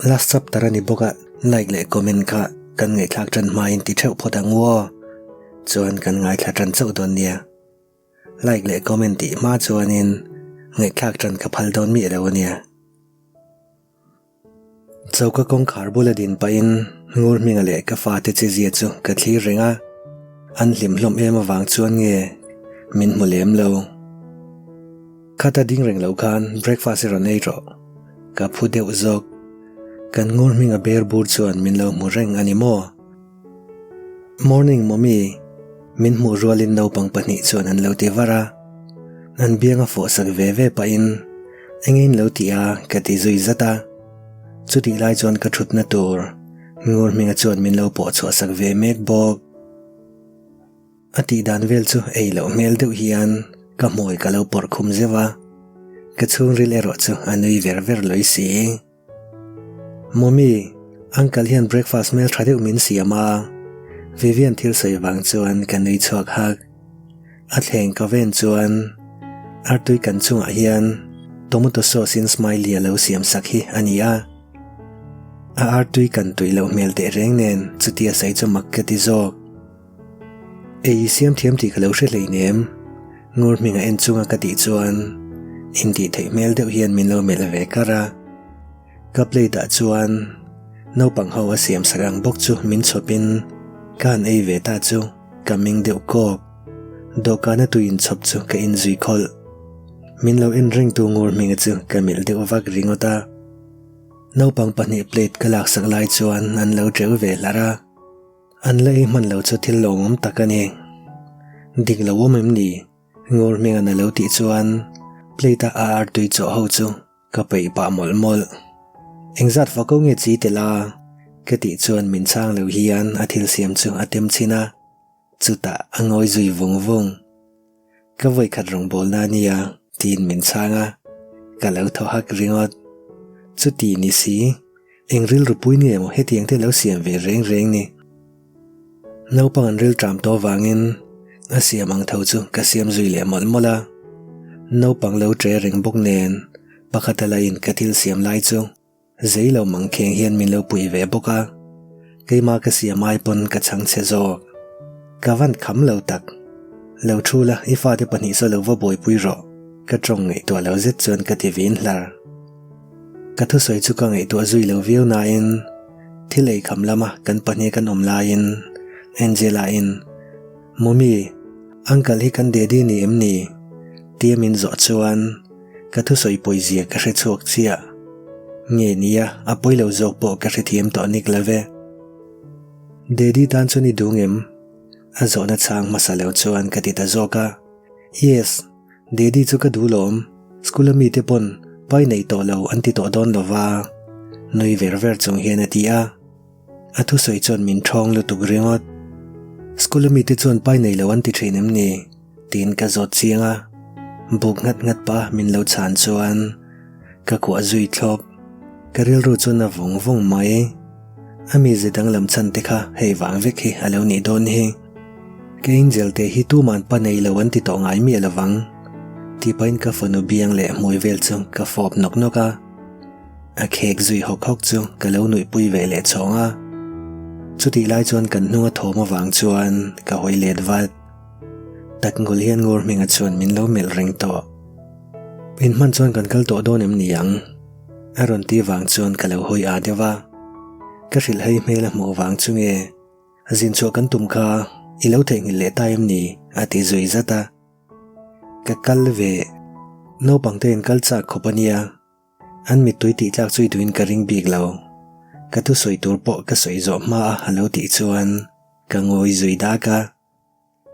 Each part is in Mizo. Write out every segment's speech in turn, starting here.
Last chapter a ni bawk a, like leh comment kha kan ngaihthlak tan hmain ti theuh phawt ang u aw. Chuan kan ngaithla tan chauh dawn nia. Like leh comment tih hma chuanin ngaihthlak tan ka phal dawn miah lo a nia. Choka kawngkhar bula din pahin Ngur hminga leh ka fate che zia chu ka thlir reng a, an hlim hlawm em avang chuan nge min hmu lem lo. Khata ding reng lo khan breakfast i rawn ei rawh. Ka phu deuh zawk. Kan Ngur hminga ber bur chuan min lo hmu reng a ni maw? Morning Mommy, min hmuh rualin naupang pahnih chuan an lo ti var a, an bianga fawh sak ve ve pahin eng in lo ti a ka ti zui zat a, chutih lai chuan ka thutna tur Ngur hminga chuan min lo pawh chhuah sak ve mek bawk. A tih dan vel chu ei loh hmel deuh hian ka hmui ka lo pawrh khum zeuh a, ka chhungril erawh chu a nui ver ver lawi si. Mommy, uncle hian breakfast hmel tha deuh min siam a, Vivian thil sawi vang chuan ka nui chhuak hak. A thleng ka ven chuan artui kan chungah hian tomato sauce in smiley a lo siam sak hi a ni a. A artui kan tui loh hmel teh reng nen chutia sawi chu mak ka ti zawk. Ei siam thiam tih ka lo hre hleinem, Ngur hminga en chunga ka tih chuan intih theih hmel deuh hian min lo melh ve kar a. Ka plate ah chuan naupang ho a siam sak ang bawk chu min chhawpin ka han ei ve ta chu ka ming deuh kawk. Dawhkana tui inchhawp chu ka inzui khawlh. Min lo en rengtu Ngur hminga chu ka melh deuh vak ringawt a. Naupang pahnih plate ka laksak lai chuan an lo teu ve hlarh a. An la ei hman lo chu thil lawmawm tak a ni. Dik lo awm em ni? Ngawr hminga'n a lo tih chuan plate-a a artui chawh ho chu ka peih pah mawlh mawlh. Engzat fako nge chi tel a? Ka tih chuan min chhang lo hian a thil siam chu a tem chhin a, chutah a ngawi zui vung vung. Ka vawikhat rawngbawlna a nia tiin min chhang a, ka lo thaw hak ringawt. Chuti ni si, eng rilru pui nge maw hetiang te lo siam ve reng reng ni. Naupang an ril ṭam tawh avangin a siam ang tho chu ka siam zui leh mawlh mawlh a. Naupang lo ṭe reng bawk nen pakhat a la in ka thil siam lai chu Zei lo mang kheng hian min lo pui ve bawk a, keimah ka siam ai pawn ka chhang che zawk. Ka van kham lo tak. Lo thu la, i fate pahnih saw lo va buaipui rawh, ka tawng ngaihtuah lo zet chuan ka ti vin hlar. Ka thusawi chu ka ngaihtuah zui lo viau nain thil ei kham lama kan pahnih kan awm laiin Angela in, Mummy, uncle hi kan daddy ni em ni? tia min zawh chuan, Ka thusawi pawizia ka hre chhuak chiah. Nge nia, a pawi lo zawk pawh ka hrethiam tawh nik lo ve. Daddy tan chuan i duh ngem? A zawhna chhang hmasa lo chuan ka ti ta zawk a. Yes, Daddy chu ka duh lawm, school a mite pawn pai nei tawh lo an ti tawh dawn lo va, nui ver ver chung hian a ti a. A thusawi chuan min thawng lutuk ringawt. School a mite chuan pai nei lo an ti thin em ni? Tiin ka zawt chiang a. Buk nghat nghat pah min lo chhan chuan ka kuah zui thlawp. Ka rilru chuan a vawng vawng mai. A mize danglam chhan te kha hei vang vek hi a lo nih dawn hi. Ka angel te hi tuman pa nei lo an ti tawh ngai miah lovang. Tih pahin ka fanu biang leh hmui vel chu ka fawp nawk nawk a. A khek zui hawk hawk chu ka lo nuihpui ve leh chhawng a. Chutih lai chuan kan hnunga thawm avang chuan ka hawi let vat. Tak ngul hian Ngur hminga chuan min lo melh reng tawh. In hman chuan kan kal tawh dawn em ni ang? A rawn ti vang chuan ka lo hawi â deuh a. Ka hrilh hei hmel a hmuh vang chu nge zin chhuah kan tum kha i lo theihnghilh leh ta em ni? A ti zui zat a. Ka kal ve. Naupang te in kal chak khawp a nia. An mittui tih tlak chu i duhin ka ring bik lo. Ka thusawi tur pawh ka sawi zawh hma a a lo tih chuan ka ngawi zui dak a.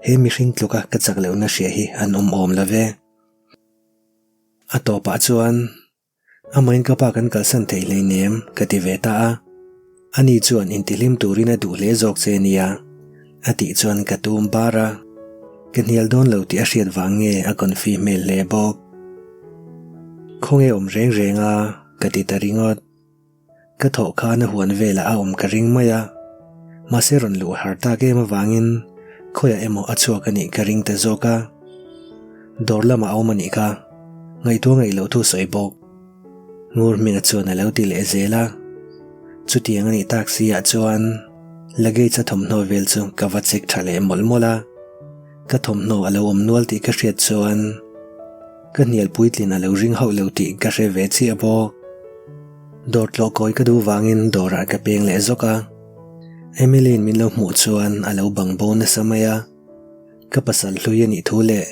He mihring tluka ka chak lohna hria hi an awm awm lo ve. A tawpah chuan amahin ka pa kan kalsan thei hleinem ka ti ve ta a. Ani chuan intihlim turin a duh hle zawk che nia a tih chuan ka tum bar a, ka hnial dawn lo tih a hriat vang nge a confi hmel hle bawk. Khawnge awm reng reng a ka ti ta ringawt. Ka thawh khan a huan velah a awm ka ring mai a, mahse rawn luh har tak em avangin khawiah emaw a chhuak a nih ka ring ta zawk a. Dawr lamah a awm a nih kha, ngaihtuah ngaih loh thu sawi bawk. Ngur hminga chuan a lo ti leh zel a. Chutiang a nih tak si ah chuan luggage a thawmhnaw vel chu ka va check tha leh mawlh mawlh a. Ka thawmhnaw a lo awm nual tih ka hriat chuan ka hnial puitlin a lo ring hauh lo tih ka hre ve chiah bawk. Dawr tlawh kawi ka duh vangin dawrah ka peng leh zawk a. Emily-in min lo hmuh chuan a lo bang bo nasa mai a. Ka pasal hlui a nih thu leh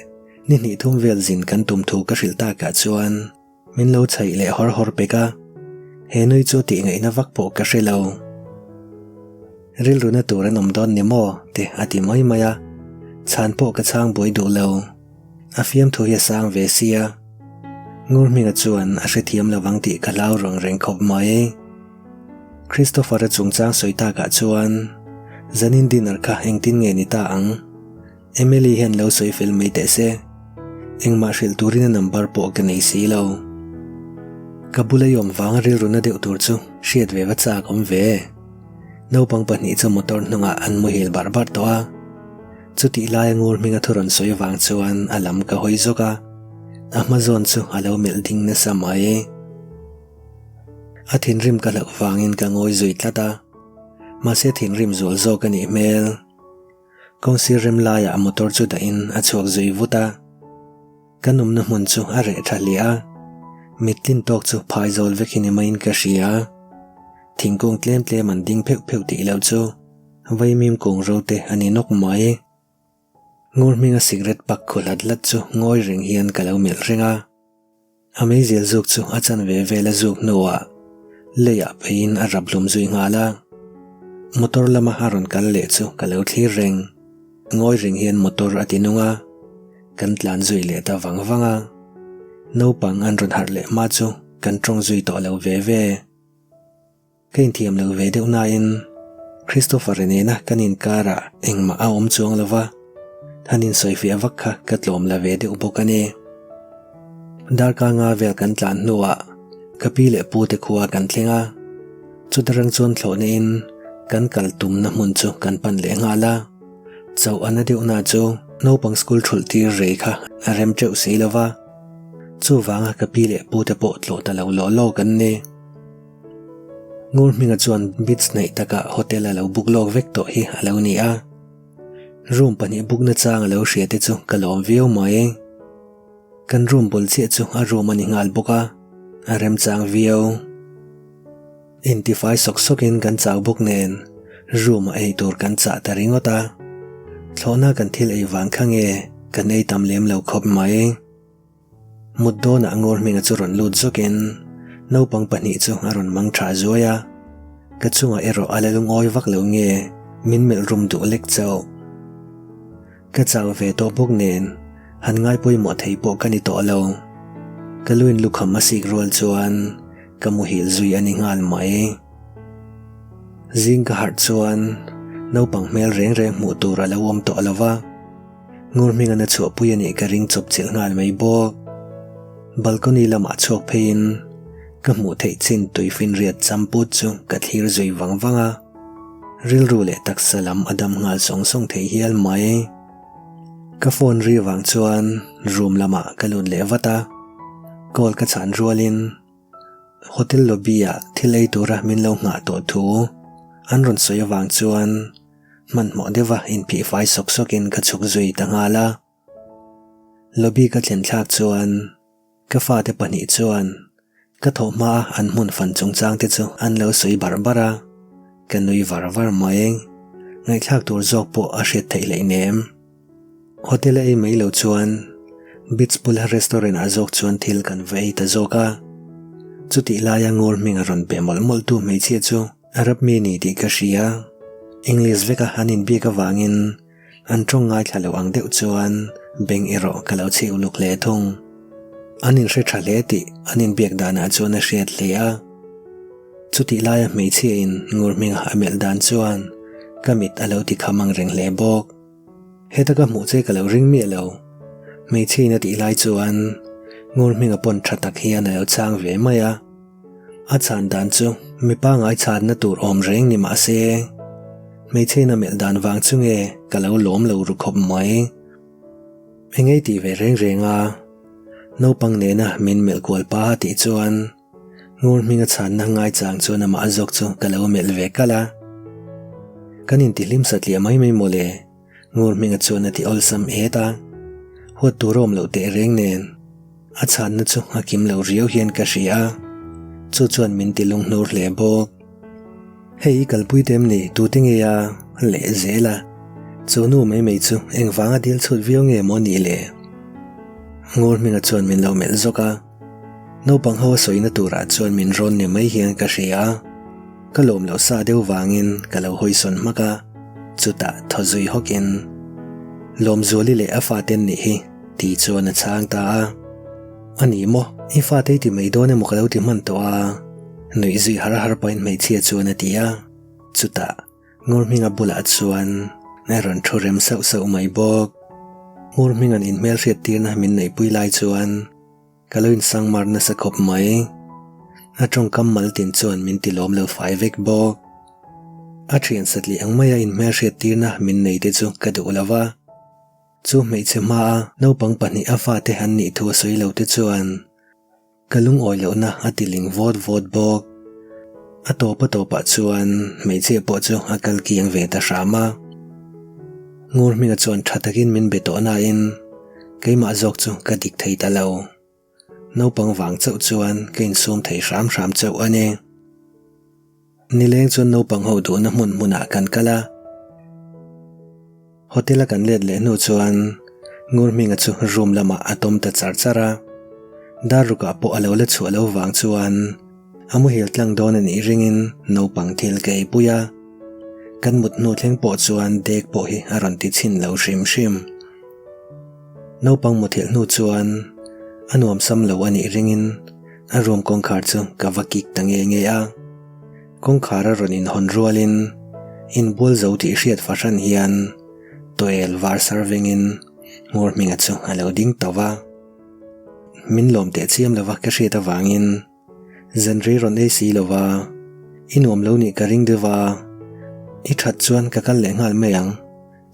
ni hnih thum vel zin kan tum thu ka hrilh takah chuan Min lo chhaih leh hawr hawr pek a, he nui chu tih ngaihna vak pawh ka hre lo. Rilruna tur an awm dawn ni maw? te a ti mai mai a, chhan pawh ka chhang buai duh lo. A fiamthu hi a sang ve sia. Ngur hminga chuan a hrethiam lo vang tih ka hlau reng reng khawp mai. Christopher-a chungchang sawi takah chuan zanin dinner kha engtin nge ni ta ang? Emily hian lo sawi fel mai teh se. Engmah hrilh turin a number pawh ka nei si lo. Ka bula i awm vanga rilru na deuh tur chu hriat ve va chak awm ve. Naupang pahnih chu motor hnungah an muhil barh barh tawh a. Chutih laia ngur hminga thu rawn sawi vang chuan a lam ka hawi zawk a. A hma zawn chu a lo melh ding nasa mai. A thinrim ka hlauh vangin ka ngawi zui tlat a. Mahse thinrim zual zawk a nih hmel. Kawngsir rem laiah motor chu dahin a chhuak zui vut a. Kan awmna hmun chu a reh tha hle a, mittlin tawk chu phai zawl vek hi ni maiin ka hria. Thingkung tlem tlem an ding pheuh pheuh tih loh chu vaimim kung ro te a ni nawk mai. Ngur hminga cigarette pak khu hlat hlat chu ngawi reng hian ka lo melh reng a. A meizial zuk chu a chanve vel a zuk hnuah leiah pheiin a rap hlum zui nghal a. Motor lama a rawn kal leh chu ka lo thlir reng. Ngawi reng hian motor a ti nung a, kan tlan zui leh ta vang vang a. Naupang an rawn harh leh hma chu kan tawng zui tawh lo ve ve. Ka inthiam lo ve deuh nain Christopher nena kan inkarah engmah a awm chuang lo va, han insawifiah vak kha ka tlawm la ve deuh bawk a ni. Darkar nga vel kan tlan hnuah ka pi leh pu te khua kan thleng a, chuta rang chuan thlawhna in kan kal tumna hmun chu kan pan leh nghal a, chauh a na deuh na chu naupang school thulh tir rei kha a rem teuh si lo va, chuvanga ka pi leh pu te pawh tlawh ta lo law law kan ni. Ngur hminga chuan beach hnaih takah hotel a lo book lawk vek tawh hi a lo ni a. Room pahnih book na chang a lo hria te chu ka lawm viau mai. Kan room bul chiah chu a room a ni nghal bawk a, a remchang viau. Intifai sawk sawkin kan chau bawk nen room ah ei tur kan chah ta ringawt a. Thlawhna kan thil ei vang kha nge kan ei tam lem lo khawp mai. Mut dawnah Ngawr hminga chu rawn lut zawkin naupang pahnih chu a rawn mang tha zuai a, ka chungah erawh a la lungawi vak lo nge min melh rum duh lek chauh. Ka chau ve tawh bawk nen han ngai pawimawh thei pawh ka ni tawh lo. Ka luin lukham a sik rual chuan ka muhil zui a ni nghal mai. Zing ka harh chuan naupang hmel reng reng hmuh tur a lo awm tawh lo va. Ngur hminga na chhuahpui a nih ka ring chawp chilh nghal mai bawk. Balcony lamah chhuak pheiin ka hmuh theih chin tuifinriat champut chu ka thlir zui vang vang a, rilru leh taksa lam a dam nghal sawng sawng thei hial mai. Ka phone ri vang chuan room lamah ka lut leh vat a, call ka chhan rualin hotel lobby ah thil ei tura min lo nghah tawh thu an rawn sawi avang chuan Hmanhmawh deuha inphih fai sawk sawkin ka chhuk zui ta nghal a. Lobby ka thlen thlak chuan ka fate pahnih chuan ka thawh hmaa an hmun fan chungchang te chu an lo sawi barh barh a, ka nui var var mai. Ngaihthlak tur zawk pawh a hriat theih hleih nem. Hotel a ei mai lo chuan Beach bula restaurant ah zawk chuan thil kan va ei ta zawk a. Chutih laia Ngawr hming a rawn pe mawlh mawlh tu hmeichhia chu Arab mi ni tih ka hria. English veka an inbiak avangin an tawng ngaithla lo ang deuh chuan beng erawh ka lo chhi uluk hle thung. An inhre tha hle tih an inbiak danah chuan a hriat hle a. Chutih laia hmeichhia in ngur hminga a melh dan chuan ka mit a lo ti kham ang reng hle bawk. Heta ka hmuh che ka lo ring miah lo. Hmeichhia in a tih lai chuan ngur hminga pawn tha tak hian a lo chang ve mai a. A chhan dan chu mipa ngai chhanna tur awm reng ni mah se, hmeichheina melh dan vang chu nge ka lo lawm lo ru khawp mai. Eng ei tih ve reng reng a, naupang nena min melh kual pa a tih chuan Ngur hminga chhanna ngaichang chuan amah zawk chu ka lo melh ve kalh a. Kan intihlim satliah mai mai maw le? Ngur hminga chuan a ti awlsam et a. Huat tur awm loh teh reng nen a chhanna chu a kim lo riau hian ka hria a, chu chuan min ti lunghnur hle bawk. Hei i kalpui te em ni tute nge a leh zel a, chu nu mai mai chu engvanga dil chhut viau nge maw nih le? Ngur hminga chuan min lo melh zawk a. Naupang ho a sawina turah chuan min rawn ni mai hian ka hria a, ka lawm loh sa deuh vangin ka lo hawi sawn hmak a, chutah thaw zui hawkin, Lawmzuali leh a fate an nih hi, ti chuan a chhang ta a. A ni maw, i fate i ti mai dawn emaw ka lo ti hman tawh a, nuih zui har har pahin hmeichhia chuan a ti a, chutah Ngurhminga bulah chuan a rawn thu rem sauh sauh mai bawk. Ngurhminga'n inhmelhriat tirna min neihpui lai chuan ka lo insangmar nasa khawp mai. A tawngkam mal tin chuan min ti lawm lo fai vek bawk. A thian satliah ang maia inhmelhriat tirna min nei te chu ka duh lo va. Chu hmeichhe hmaa naupang pahnih a fate an nih thu a sawi lo te chuan Ka lungawi lohna a ti ling vawt vawt bawk. A tawp a tawpah chuan hmeichhia pawh chu a kal kiang ve ta hram a. Ngur hminga chuan tha takin min be tawh nain keimah zawk chu ka dik thei ta lo. Naupang vang chauh chuan ka insum thei hram hram chauh a ni. Nileng chuan naupang ho duhna hmun hmunah kan kal a. Hotel a kan let leh hnu chuan Ngur Hminga chu room lamah a tawm ta char char a. Dar rukah pawh a lo la chhuah lo vang chuan a muhil tlang dawn a nih ringin naupang thil ka eipui a. Kan mut hnu thleng pawh chuan dek pawh hi a rawn ti chhin lo hrim hrim. Naupang muthilh hnu chuan a nuam sam lo a nih ringin A room kawngkhar chu ka va kik ta nge nge a, kawngkhar a rawn inhawn rualin inbual zo tih hriat fahran hian tawel var sar vengin Ngawr hminga chu a lo ding tauh a. Min lawm teh chiam lova ka hriat avangin zanrei rawn ei si lova i nuam lo nih ka ring deuh a, i that chuan ka kal leh nghal mai ang.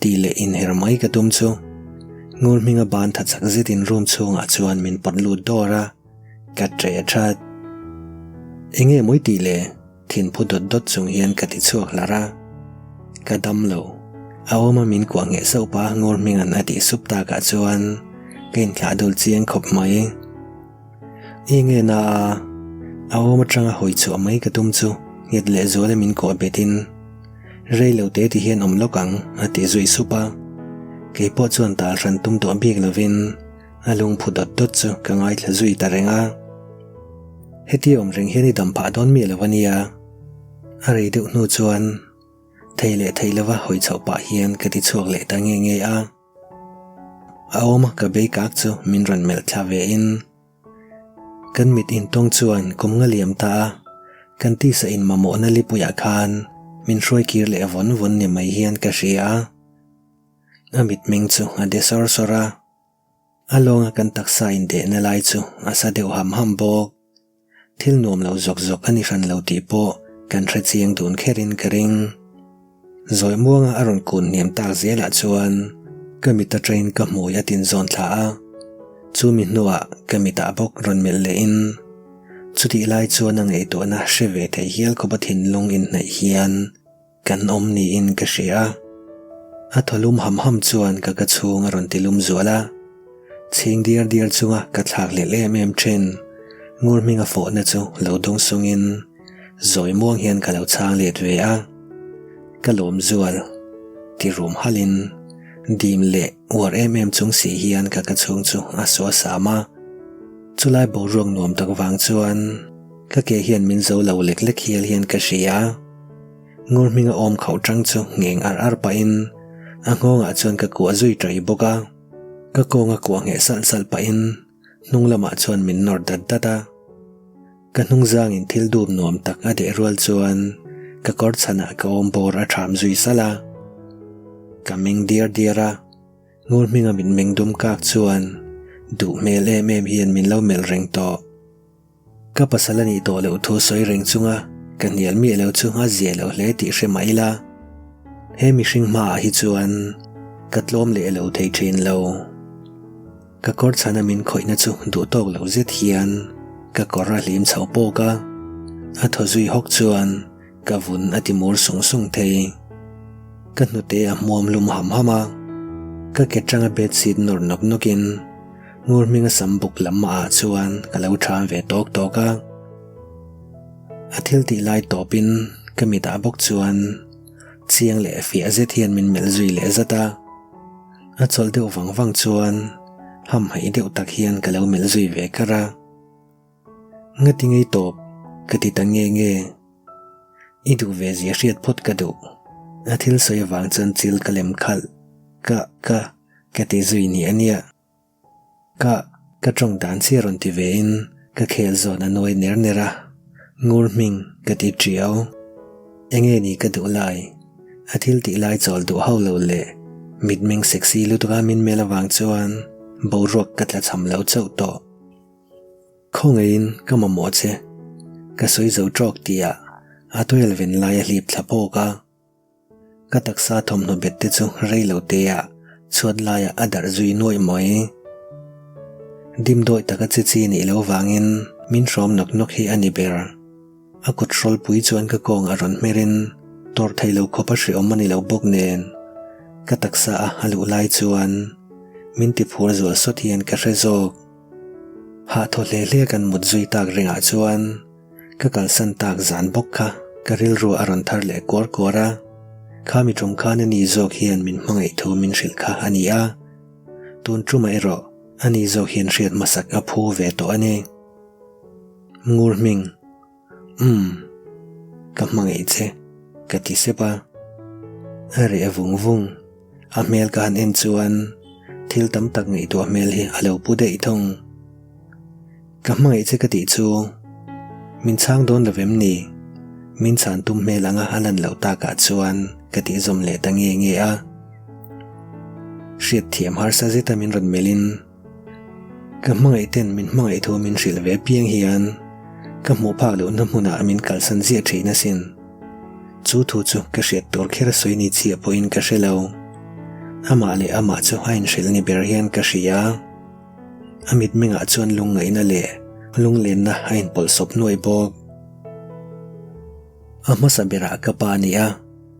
Tih leh inher mai ka tum chu Ngur hminga ban tha chak zetin room chhungah chuan min pawt lut dawr a, ka ṭe a ṭhat. Enge mawi tih le? Thinphu dawt dawt chung hian ka ti chhuak hlar a. Ka dam lo. A awma min kuah ngheh sauh pah a Ngur hminga'n a tih sup takah chuan ka inthlah dul chiang khawp mai. Enge na a? A awm atanga hawi chhuah mai ka tum chu nghet leh zuala min kuah betin Rei lo te ti hian awm lawk ang, a ti zui sup a. Kei pawh chuan tal hran tum tawh bik lovin a lungphu dawt dawt chu ka ngaithla zui ta reng a. Heti awm reng hian i dam phah dawn miah lo a nia. A rei deuh hnu chuan thei leh thei lova hawi chhoh pah hian ka ti chhuak leh ta nge nge a. A awma ka bei kak chu min rawn melh thla ve in. Kan mit intawng chuan kum nga liam ta a, kan tisa in mamawhna lipuiah khan min hruai kir leh vawn vawn ni mai hian ka hria a. A mitmeng chu a de sawr sawr a, a lawnga kan taksa indehna lai chu a sa deuh ham ham bawk. Thil nuam lo zawk zawk a ni hran lo tih pawh kan hre chiang dun kherin ka ring. Zawi muanga a rawn kun hniam tak zelah chuan ka mit atangin ka hmui a tin zawn thla a, chumi hnuah ka mitah bawk rawn melh lehin chutih lai chuan a ngaihtuahna hre ve thei hial khawpa thinlung inhnaih hian Kan awm niin ka hria a, a thaw lum ham ham chuan ka ka chhung a rawn ti lum zual a. Chhing diar diar chunga ka thlak leh em em thin. Ngur hminga fawhna chu lo dawng sungin zawi muang hian ka lo chhang let ve a. Ka lawm zual ti rum halhin dim leh uar em em chung si hian ka ka chhung chu a sua sam a. Chulai boruak nuam tak vang chuan ka ke hian min zo lo lek lek hial hian ka hria. Ngur hminga awm khauh tang chu ngheng ar ar pahin a nghawngah chuan ka kuah zui ṭai bawk a. Ka kawnga kuah ngheh salh salh pahin hnung lamah chuan min nawr dat dat a. Ka hnung zangin thil dup nuam tak a deh rual chuan ka kawr chhanah ka awm bawr a ṭham zui salh a. Ka meng diar diar a, Ngur hminga min meng dum kak chuan duh hmel em em hian min lo melh reng tawh. Ka pasal a nih tawh loh thu sawi reng chunga ka hnial miah lo chu a zia lo hle tih hre mah ila, he mihring hmaah hi chuan ka tlawm leh lo thei thin lo. Ka kawr chhana min khawihna chu duh tawk lo zet hian ka kawr a hlim chho pawk a. A thaw zui hawk chuan ka vun a ti mur sung sung thei. Ka hnute a hmuam lum ham ham a, ka ke tanga bedsheet nawr nawk nawk in ngur hminga sam buk lam mah ah chuan ka lo ṭham ve tawk tawk a. A thil tih lai tawp in ka mit ah bawk chuan chiang leh fiah zet hian min melh zui leh zat a. A chawlh deuh vang vang chuan hamhaih deuh tak hian ka lo melh zui ve kar a. Ngati ngei tawp ka ti ta nge nge. I duh ve zia hriat phawt ka duh. A thil sawi avang chuan chil ka lem khalh. Ka ka ka ti zui ni a nia. Ka ka tawng dan chiah rawn ti ve in ka khel zawn a nuai ner ner a. Ngur hming ka ti tiau. Enge ni ka duh lai? A thil tih lai chawl duh hauh lo leh mitmeng sexy lutuk a min mel avang chuan boruak ka tla cham lo chauh tawh. Khawngaihin ka mamawh che, ka sawi zo tawk tihah a toel ven lai a hlip thla pawk a. Ka taksa thawmhnaw bet te chu rei lo te ah chhuat laiah a darh zui nuaih mai. Dimdawi taka che chi nih loh vangin min hrawm nawk nawk hi a ni ber. A kut hrawlpui chuan ka kawng a rawn hmerin tawrh thei lo khawp a hreawm a ni lo bawk nen ka taksa a a luh lai chuan min ti phur zual sawt hian ka hre zawk. Hah thaw hle hle kan mut zui tak ringah chuan ka kalsan tak zan bawk kha ka rilru a rawn thar leh kuar kuar a, khami tum khan ani zawk hian min hmangaih thu min hrilh kha a ni a, tun tumah erawh ani zawk hian hriat hmasak a phu ve tawh a ni. Ngur hming. Umm. Ka hmangaih che, ka ti sep a. A reh vung vung. A hmel ka han en chuan thil tam tak ngaihtuah hmel hi a lo pu daih thung. Ka hmangaih che ka tih chu min chhang dawn lo vem ni? Min chhan tum hmel anga a lan loh takah chuan ka tih zawm leh ta nge nge a. Hriatthiam harsa zeta min rawn melhin. Ka hmangaih ten min hmangaih thu min hrilh ve piang hian ka hmuh phak lohna hmunah min kalsan ziah thin asin. Chu thu chu ka hriat tur kher sawi ni chiah pawhin ka hre lo. Amah leh amah chu a inhrilh ni ber hian ka hria. A mitmengah chuan lungngaihna leh lunglenna a inpawlhsawp nuaih bawk. A hmasa berah ka pa a ni a,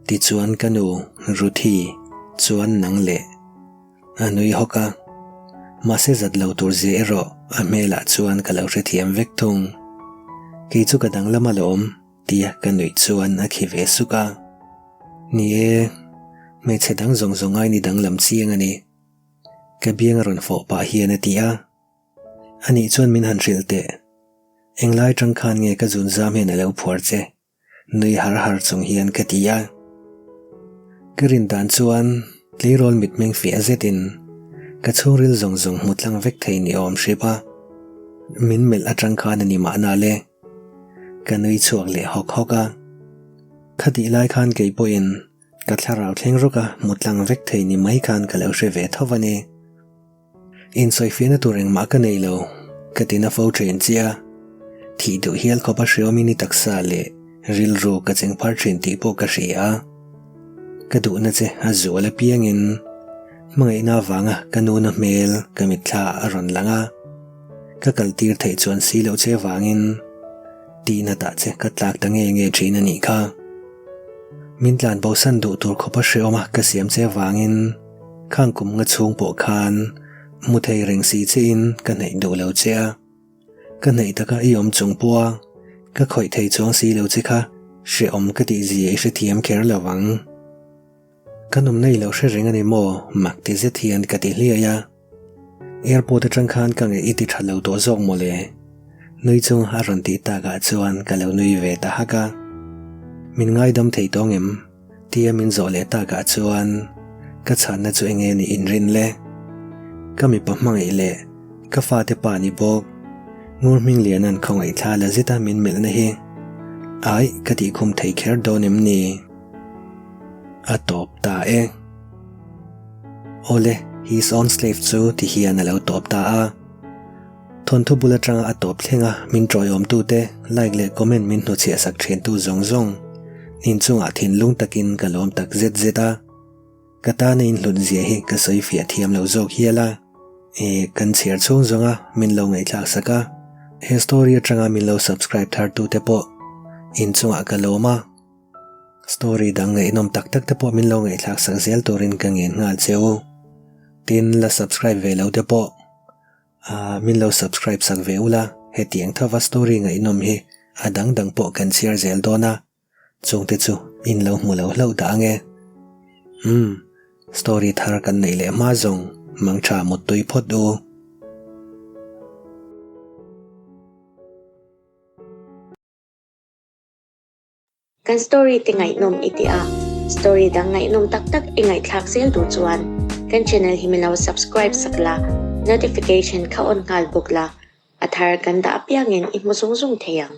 tichuan ka nu, Ruthi, chuan nang leh. A nui hawk a, mahse zat lo tur zia erawh a hmelah chuan ka lo hrethiam vek thung. Kei chu ka danglam alawm tia ka nuih chuan a khi ve suk a. Ni e, hmeichhe dang zawng zawng ai ni danglam chiang a ni. Ka biang a rawn fawh pah hian a ti a. Anih chuan min han hrilh teh. Englai tang khan nge ka zun zam hian a lo phuar che? Nui har har chung hian ka ti a. Ka rin dan chuan tleirawl mitmeng fiah zetin ka chhungril zawng zawng hmu tlang vek thei ni awm hrip a. Min melh atang khan a ni mahna le. Ka nui chhuak leh hawk hawk a. Khatih lai khan kei pawhin ka thlarau thleng rawk a hmu tlang vek thei ni mai khan ka lo hre ve tho a ni. Insawifiahna tur engmah ka nei lo, ka ti na fo thin che a. Thih duh hial khawp a hriawmin i taksa leh rilru ka cheng phar thin tih pawh ka hria a. Ka duhna che a zual apiangin hmangaihna avanga ka nuna hmel ka mitthla a rawn lang a. Ka kaltir theih chuan si loh che vangin tihna tah che ka tlak ta nge nge thin a nih kha. Min tlan bosan duh tur khawp a hriawma ka siam che vangin Khang kum nga chhung pawh khan hmu thei reng si che in ka hnaih duh lo che a. Ka hnaih taka i awm chung pawha ka khawih thei chuang si lo che kha hrehawm ka tih zia i hrethiam kher lo vang. Ka nawmna i lo hre reng a ni maw mak ti zet hian ka ti hliai a. Airport atang khan ka ngaih i ti tha lo tawh zawk mawle. Nui chung a rawn tih takah chuan ka lo nui ve ta hak a. Min ngaidam thei tawng em? Tia min zawh leh takah chuan ka chhanna chu enge ni inrin le? Ka mipa hmangaih leh ka fate pa ni bawk. Ngur Hmingliana'n khawngaih thla la zeta min melhna hi ai ka tihkhum thei kher dawn em ni? A tawp ta e. Awle, his own slave chu ti hian a lo tawp ta a. Thawnthu bul atanga a tawp thleng a, min tawiawmtute like leh comment min hnuchhiah sak thintu zawng zawng inchungah thinlung takin ka lawm tak zet zet a. Ka tana inhlut zia hi ka sawi fiah thiam lo zawk hial a. E, kan chhiar chhung zawnga min lo ngaihthlak sak a, he story atanga min lo subscribe thar tute pawh. Inchungah ka lawm a. Story dang ngaihnawm tak tak te pawh min lo ngaihthlak sak zel turin ka ngen nghal che u. Tin, la subscribe ve lo te pawh ah min lo subscribe sak ve ula, hetiang thova story ngaihnawm hi a dang dang pawh kan chhiar zel dawn a. Chungte chu in lo hmu lo hlauh dah ange. Umm, story thar kan neih leh hma zawng mangtha muttui phawt u. Kan story te ngaihnawm i ti a, story dang ngaihnawm tak tak i ngaihthlak zel duh chuan kan channel hi min lo subscribe sak la, notification kha on nghal bawk la, a thar kan dah apiangin i hmu zung zung thei ang.